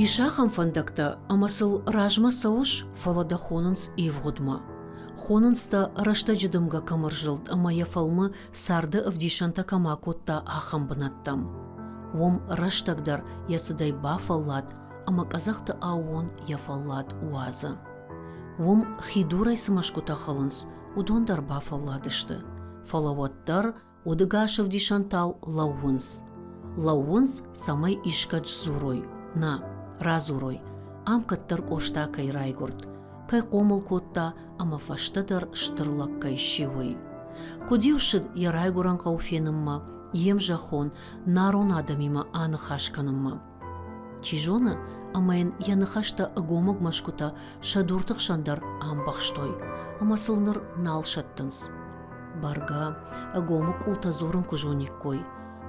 Ис ахӕм фӕндӕгтӕ, ӕмӕ сыл размӕ цӕуыс, фӕлӕ дӕ хонынц ивгъуыдмӕ. Хонынц дӕ, рӕстӕджы дымгӕ кӕм ӕрзылд ӕмӕ йӕ фӕлмы царды ӕвдисӕнтӕ кӕм акодта, ахӕм бынӕттӕм. Уым рӕстӕг дӕр йӕ цыдӕй бафӕллад ӕмӕ къӕдзӕхты аууон йӕ фӕллад уадзы. Уым хидурӕй цы мӕсгуытӕ хӕлынц, уыдон дӕр бафӕлладысты, фӕлӕ уӕддӕр удыгас ӕвдисӕнтау лӕууынц. Лӕууынц, цӕмӕй искӕд сдзурой, нӕ, радзурой, ам кӕддӕр Къоста кӕй райгуырд, кӕй хъомыл кодта ӕмӕ фӕстӕдӕр стыр лӕг кӕй сси, уый. Куыд-иу ссыд йӕ райгуырӕн хъӕу фенынмӕ, йе мзӕххон, нарон адӕмимӕ аныхас кӕнынмӕ. Чи зоны, ӕмӕ йын йӕ ныхӕстӕ ӕгомыг мӕсгуытӕ сӕ дурты хсӕн дӕр амбӕхстой, ӕмӕ сыл ныр нал сӕттынц. Бӕргӕ, ӕгомыг къултӕ дзурын куы зониккой,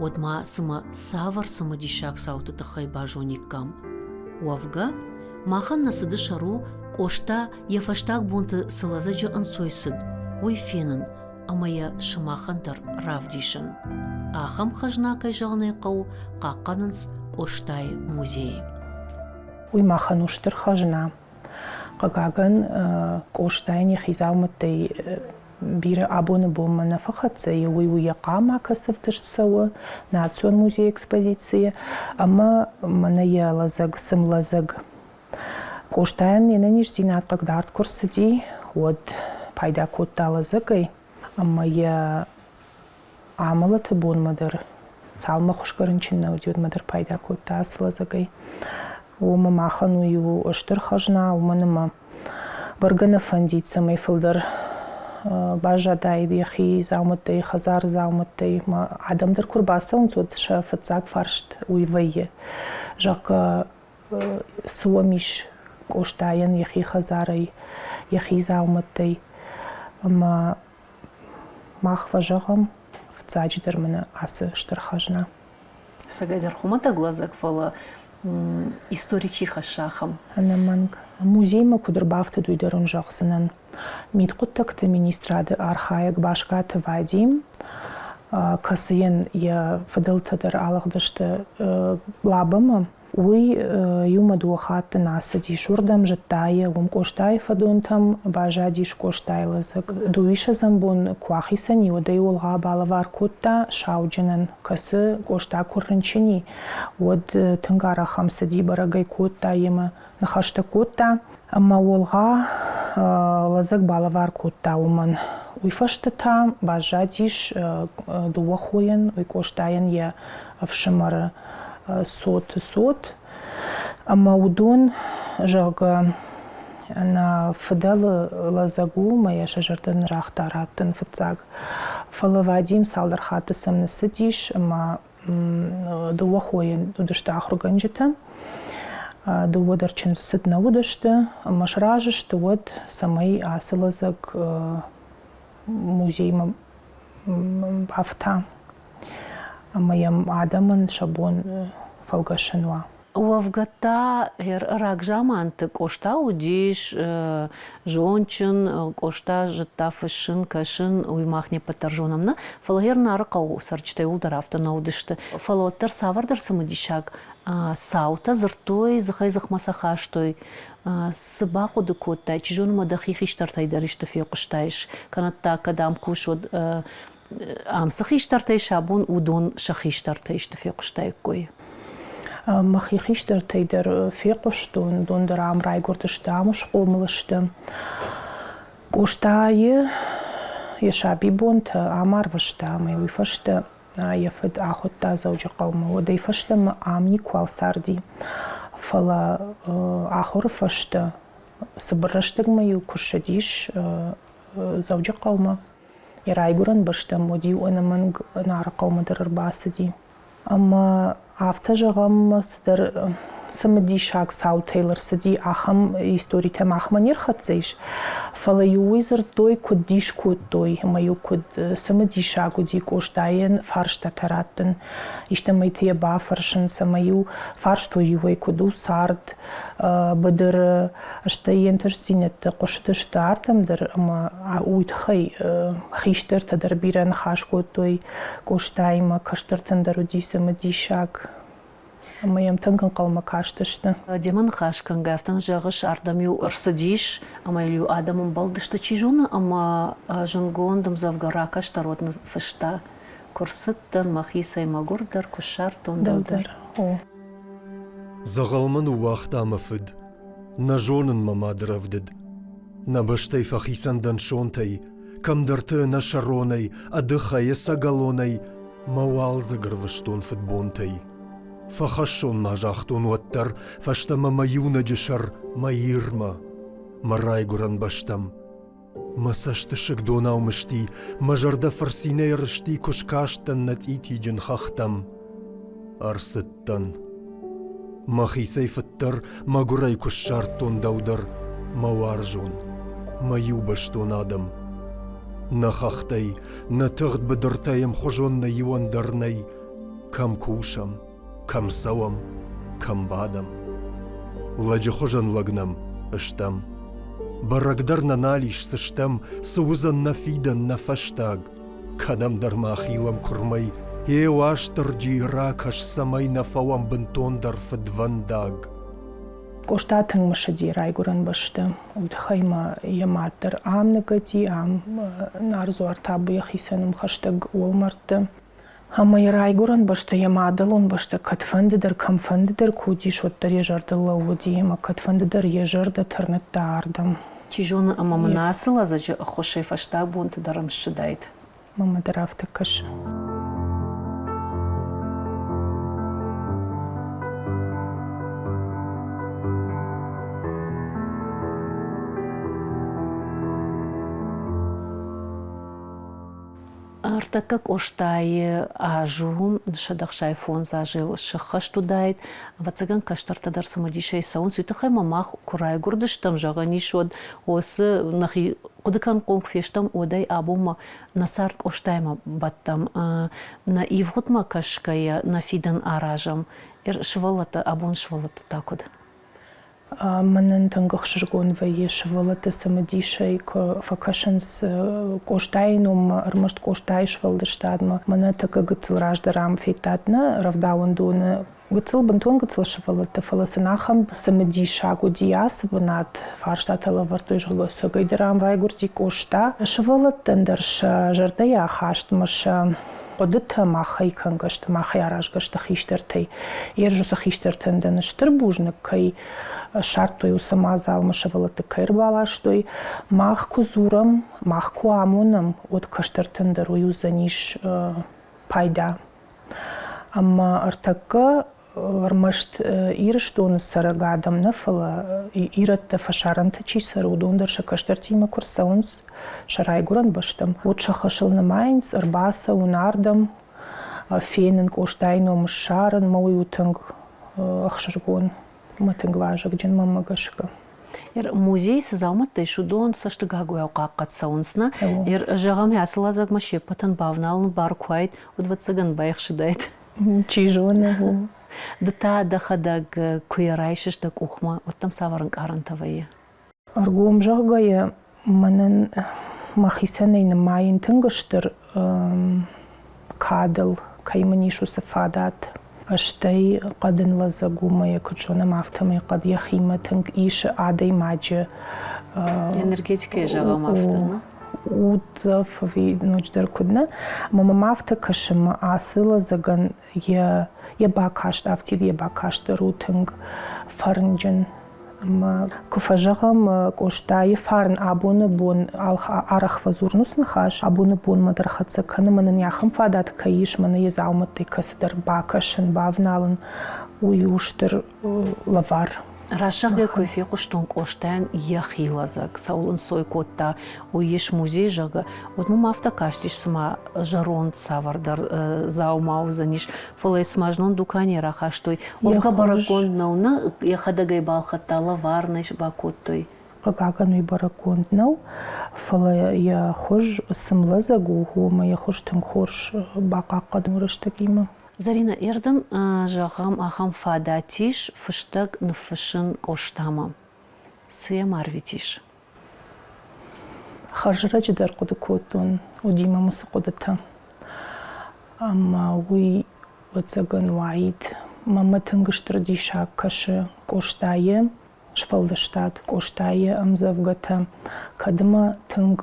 уӕд ма цымӕ цавӕр цымыдисаг цауты тыххӕй базониккам? Уӕвгӕ, махӕн нӕ цыды сӕр у, Къоста йӕ фӕстаг бонты цы лӕдзӕджы ӕнцой цыд, уый фенын ӕмӕ йӕ сымахӕн дӕр равдисын. Ахӕм хӕзна, кӕй зӕгъын ӕй хъӕуы, хъахъхъӕнынц Къостайы музейы. Уый махӕн у стыр хӕзна. Хъыгагӕн, Къостайӕн йӕхи дзаумӕттӕй бирӕ абоны бонмӕ нӕ фӕхӕццӕ и, уый у йӕ хъама, кӕцы ӕвдыст цӕуы Национ музейы экспозицийы, ӕмӕ мӕнӕ йӕ лӕдзӕг, цым лӕдзӕг. Къостайӕн йе нӕниздзинад хъыгдард куы рцыди, уӕд пайда кодта лӕдзӕгӕй ӕмӕ йӕ амӕлӕты бонмӕ дӕр, цалынмӕ хуысгӕ рынчын нӕ уыди, уӕдмӕ дӕр пайда кодта ацы лӕдзӕгӕй. Уымӕ махӕн уый у стыр хӕзна, уымӕн ӕмӕ бӕргӕ нӕ фӕндид, цӕмӕй фылдӕр баззадаид йӕхи дзаумӕттӕй, хӕдзары дзаумӕттӕй. Адӕм дӕр куы рбацӕуынц, уӕд сӕ фыццаг фарст уый вӕййы, зӕгъгӕ, цы уӕм ис Къостайӕн йӕхи хӕдзарӕй, йӕхи дзаумӕттӕй. Ӕмӕ мах фӕзӕгъӕм, фыццаджыдӕр мӕнӕ ацы стыр хӕзна. Цӕгӕйдӕр хуымӕтӕг лӕдзӕг, фӕлӕ истори чи хӕссы, ахӕм. Ӕнӕмӕнг. Музеймӕ куыд ӕрбафтыд, уый дӕр ын зӕгъдзынӕн. Мидхъуыддӕгты министрады архайӕг Баскаты Вадим, кӕцыйӕн йӕ фыдӕлтӕ дӕр алыгъдысты Лабӕмӕ, Уый иумӕ дыууӕ хатты нӕ ацыдис уырдӕм, зыдта йӕ, уым Къостайы фӕдонтӕм баззадис Къостайы лӕдзӕг. Дыууиссӕдзӕм бон куы ахицӕн и, уӕд ӕй Олгъа балӕвар кодта сауджынӕн, кӕцы Къоста куы ррынчын и, уӕд тынг арӕх ӕм цыди, бӕрӕг ӕй кодта йемӕ, ныхӕстӕ кодта. Ӕмӕ Олгъа лӕдзӕг балӕвар кодта уымӕн. Уый фӕстӕ та баззадис дыууӕ хойӕн, уый Къостайӕн йӕ ӕфсымӕры цоты цот. Ӕмӕ уыдон, зӕгъгӕ, нӕ фыдӕлы лӕдзӕг у, мӕ йӕ сӕ зӕрдӕ загъта раттын фыццаг. Фӕлӕ Вадим цалдӕр хатты сӕм ныццыдис ӕмӕ дыууӕ хойы уыдысты ахуыргӕнджытӕ. Дыууӕ дӕр чындзыцыд нӕ уыдысты ӕмӕ сразы сты уӕд, цӕмӕй ацы лӕдзӕг музеймӕ бафта ӕмӕ йӕм адӕмӕн сӕ бон фӕлгӕсын уа. Уӕвгӕ та рагзаманты Къоста уыдис зондджын, Къоста зыдта фыссын, кӕсын, уый мах не ппӕт дӕр зонӕм, нӕ? Фӕлӕ гъер Нарыхъӕуы цӕрджытӕ иууылдӕр афтӕ нӕ уыдысты. Фӕлӕ уӕддӕр цавӕрдӕр цымыдисаг цаутӕ дзырдтой, дзыхӕй-дзыхмӕ сӕ хастой. Цы бахъуыды кодтай, чи зоны ма дӕхи хистӕртӕй дӕр исты фехъуыстаис, кӕнӕ та кӕд ам кус, уӕд ам цы хистӕртӕй сӕ бон, уыдон сӕ хистӕртӕй исты фехъуыстаиккой? Мӕхи хистӕртӕй дӕр фехъуыстон, уыдон дӕр ам райгуырдысты, ам схъомыл сты. Къостайы йӕ сабибонтӕ ам арвыста ӕмӕ уый фӕстӕ йӕ фыд ахуыдта Дзӕуджыхъӕумӕ. Уӕдӕй фӕстӕмӕ ам никуал царди. Фӕлӕ ахуыры фӕстӕ цыбыр рӕстӕгмӕ-иу куы ссыдис Дзӕуджыхъӕумӕ, йӕ райгуырӕн бӕстӕм, уӕд-иу ӕнӕмӕнг Нарыхъӕумӕ дӕр ӕрбацыди. Ӕмӕ афтӕ зӕгъӕм, цыдӕр цымыдисаг цаутӕ йыл ӕрцыди, ахӕм историтӕ махмӕ не рхӕццӕ ис. Фӕлӕ-иу уый дзырдтой, куыд дис кодтой ӕмӕ-иу куыд цымыдисаг уыди Къостайӕн фарстатӕ раттын, истӕмӕйты йӕ бафӕрсын, цӕмӕй-иу фарстой иуӕй, куыд у цард быдыры, стӕй йе нтыстдзинӕдтӕ хъуысыдысты ардӕм дӕр ӕмӕ уый тыххӕй хистӕртӕ дӕр бирӕ ныхас кодтой Къостаимӕ, кӕстӕртӕн дӕр уыди цымыдисаг. Ӕмӕ йӕм тынг ӕнхъӕлмӕ кастысты. Демӕ ныхас кӕнгӕ, афтӕ зӕгъыс, ардӕм-иу ӕрцыдис, ӕмӕ-иу адӕм ӕмбӕлдысты, чи зоны, ӕмӕ зынгонд ӕмдзӕвгӕ ракӕстӕр уӕд ныффыста. Куы рцыдтӕн мӕхицӕй мӕгуырдӕр, куы ссардтон дӕу дӕр. О. Дзӕгъӕлмӕ ныууагъта мӕ фыд, нӕ зонын мӕ мады рӕвдыд. Нӕ бӕстӕй фӕхицӕн дӕн сонтӕй, кӕмдӕрты ӕнӕсӕронӕй, ӕдыхӕй, ӕцӕгӕлонӕй мӕ уалдзӕг ӕрвыстон фыдбонтӕй. Фӕхӕссон ма загътон уӕддӕр фӕстӕмӕ мӕ иунӕджы сӕр мӕ Ирмӕ, мӕ райгуырӕн бӕстӕм. Мӕ цӕстысыг донау мызти, мӕ зӕрдӕ фырцинӕй рысти, куы скастӕн нӕ цъитиджын хӕхтӕм. Ӕрцыдтӕн. Мӕхицӕй фыддӕр мӕгуырӕй куы ссардтон дӕу дӕр, мӕ уарзон, мӕ иубӕстон адӕм. Нӕ хӕхтӕй, нӕ тыгъд быдыртӕй ӕмхуызон нӕ иуӕн дӕр нӕй, кӕм кусӕм, кӕм цӕуӕм, кӕм бадӕм. Лӕджы хуызӕн лӕг нӕм стӕм. Бӕрӕг дӕр нӕ нал ис, цы стӕм, цы уыдзӕн нӕ фидӕн, нӕ фӕстаг. Кӕдӕмдӕр ма хилӕм куырмӕй, Е, Уастырджи, ракӕс, цӕмӕй нӕ фӕуӕм бынтондӕр фыдвӕндаг. Къоста тынг мысыди райгуырӕн бӕстӕ. Уый тыххӕй ма йӕ мад дӕр ам ныгӕди, ам Нардзуар табу йӕхицӕн уым хӕстӕг уӕлмӕрдты. Ӕмӕ йӕ райгуырӕн бӕстӕ, йӕ мадӕлон бӕстӕ кӕдфӕндыдӕр, кӕмфӕндыдӕр куы уыдис, уӕддӕр йӕ зӕрдыл лӕууыди ӕмӕ кӕдфӕндыдӕр йӕ зӕрдӕ тырныдта ардӕм. Чи зоны, ӕмӕ мын ацы лӕдзӕджы ӕххуысӕй фӕстаг бонты дӕр ӕм ссыдаид. Мамӕ дӕр афтӕ кӕсы. Ӕртӕккӕ Къостайы аз у, 165 азы йыл сӕххӕст уыдаид. Ӕвӕццӕгӕн, кӕстӕртӕ дӕр цымыдисӕй цӕуынц. Уый тыххӕй ма мах куы райгуырдыстӕм, зӕгъӕн ис, уӕд уыцы нӕхи хъуыды кӕнынхъом куы фестӕм, уӕдӕй абонмӕ нӕ цард Къостаимӕ бӕттӕм. Нӕ ивгъуыдмӕ кӕсгӕйӕ нӕ фидӕн аразӕм. Сывӕллӕттӕ, абон сывӕллӕттӕ та куыд? Мӕнӕн тынг ӕхсызгон вӕййы сывӕллӕтты цымыдисӕй куы фӕкӕсынц Къостайы номмӕ, ӕрмӕст Къостайы сфӕлдыстадмӕ. Мӕнӕ тӕккӕ гыццыл раздӕр ам федтат нӕ рӕвдауӕндоны гыццыл, бынтон гыццыл сывӕллӕттӕ, фӕлӕ сын ахӕм цымыдисаг уыди ацы бынат. Фарстатӕ лӕвӕрдтой, зӕгъгӕ, цӕгӕйдӕр ам райгуырди Къоста. Сывӕллӕттӕн дӕр сӕ зӕрдӕйы ахастмӕ сӕ хъуыдытӕ махӕй кӕнгӕ сты, махӕй аразгӕ сты хистӕртӕй. Ерыс уыцы хистӕртӕн дӕн стыр бузныг, кӕй ссардтой уыцы мадзалмӕ сывӕллӕтты кӕй ӕрбаластой. Мах куы дзурӕм, мах куы амонӕм, уӕд кӕстӕртӕн дӕр уый уыдзӕнис пайда. Ӕмӕ ӕртӕккӕ ӕрмӕст Ирыстоны цӕрӕг адӕм нӕ, фӕлӕ ирӕттӕ фӕсарӕнты чи цӕры, уыдон дӕр сӕ кӕстӕртимӕ куы рцӕуынц сӕ райгуырӕн бӕстӕм, уӕд сӕ хӕсыл нымайынц ӕрбацӕуын ардӕм, фенын Къостайы ном ссарын, мӕ уый у тынг ӕхсызгон ӕмӕ тынг вазыгджын мӕнмӕ гӕсгӕ. Музейы цы дзаумӕттӕ ис, уыдон цӕстыгагуыйау хъахъхъӕд цӕуынц, нӕ? Зӕгъӕм, ацы лӕдзӕгмӕ се ппӕтӕн бавналыны бар куы уаид, уӕд, ӕвӕццӕгӕн, байхсыдаид. Чи зоны. Ды та дӕхӕдӕг куы йӕ райсыс дӕ къухмӕ, уӕд дӕм цавӕр ӕнкъарӕнтӕ вӕййы? Ӕргом зӕгъгӕйӕ, мӕнӕн мӕхицӕнӕй нымайын тынг стыр кадыл, кӕй мын ис уыцы фадат. Стӕй хъӕдын лӕдзӕг у мӕ йӕ куыд зонӕм, афтӕмӕй хъӕд йӕхимӕ тынг исы адӕймаджы Энергетикӕйы зӕгъӕм афтӕ, нӕ? Уддзӕф ӕви ноджыдӕр куыд нӕ. Ӕмӕ мӕм афтӕ кӕсы, мӕ ацы лӕдзӕгӕн йӕ бакаст, афтид йӕ бакаст дӕр у тынг фӕрнджын. Ӕмӕ куы фӕзӕгъӕм, Къостайы фарн абоны бон арӕх фӕдзурын уыцы ныхас, абоны бонмӕ дӕр хӕццӕ кӕны, мӕнӕн ахӕм фадат кӕй ис, мӕнӕ йӕ дзаумӕттӕй кӕцыдӕр бакӕсын, бавналын, уый у стыр лӕвар. Рӕсугъдӕй куы фехъуыстон Къостайӕн йӕхи лӕдзӕг, цӕуыл ӕнцой кодта, уый ис музей, зӕгъгӕ, уӕд мӕм афтӕ кастис, цыма зӕронд цавӕрдӕр дзаума уыдзӕнис, фӕлӕ цыма знон дуканийӕ рахастой. Уӕвгӕ бӕрӕггонд нӕу, нӕ йӕхӕдӕг ӕй балхӕдта, лӕвар нӕ бакодтой. Хъыгагӕн, уый бӕрӕггонд нӕу, фӕлӕ йӕ хуыз цым лӕдзӕг у, уымӕ йӕ хуыз тынг хорз бахъахъхъӕд рӕстӕгимӕ. Зӕринӕ, ӕрдын, зӕгъӕм, ахӕм фадат ис фыстӕг ныффыссын Къостамӕ. Цы йӕм арвитис? Хӕрзрӕджы дӕр хъуыды кодтон, уыди мӕм уыцы хъуыдытӕ. Ӕмӕ уый, ӕвӕццӕгӕн, уаид. Мӕнмӕ тынг стыр диссаг кӕсы Къостайы сфӕлдыстад, Къостайы ӕмдзӕвгӕтӕ. Кӕд ӕмӕ тынг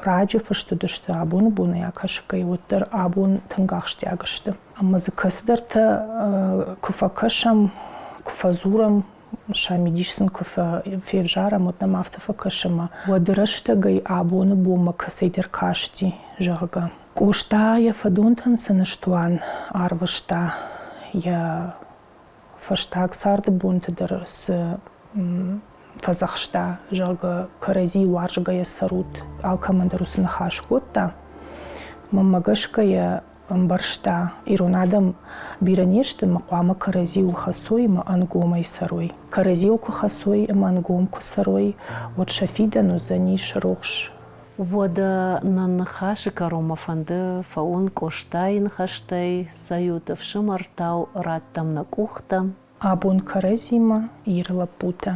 раджы фыст уыдысты, абоны бонӕй акӕсгӕйӕ, уӕддӕр абон тынг ахсджиаг сты. Ӕмӕ дзы кӕцыдӕртӕ куы фӕкӕсӕм, куы фӕдзурӕм, сӕ мидис сын куы февзарӕм, уӕд нӕм афтӕ фӕкӕсы, ӕмӕ уӕды рӕстӕгӕй абоны бонмӕ кӕцӕйдӕр касти, зӕгъгӕ. Къоста йӕ фӕдонтӕн цы ныстуан арвыста, йӕ фӕстаг царды бонты дӕр цы фӕдзӕхста, зӕгъгӕ, кӕрӕдзи уарзгӕйӕ цӕрут, алкӕмӕн дӕр уыцы ныхас кодта. Мӕнмӕ гӕсгӕ йӕ ӕмбӕрста, ирон адӕм бирӕ не сты ӕмӕ хъуамӕ кӕрӕдзиуыл хӕцой ӕмӕ ӕнгомӕй цӕрой. Кӕрӕдзиуыл куы хӕцой ӕмӕ ӕнгом куы цӕрой, уӕд сӕ фидӕн уыдзӕнис рухс. Уӕдӕ нӕ ныхасы кӕронмӕ фӕнды фӕуын Къостайы ныхӕстӕй, Цӕйут, ӕфсымӕртау, раттӕм нӕ къухтӕ. Абон кӕрӕдзимӕ Иры лӕппутӕ.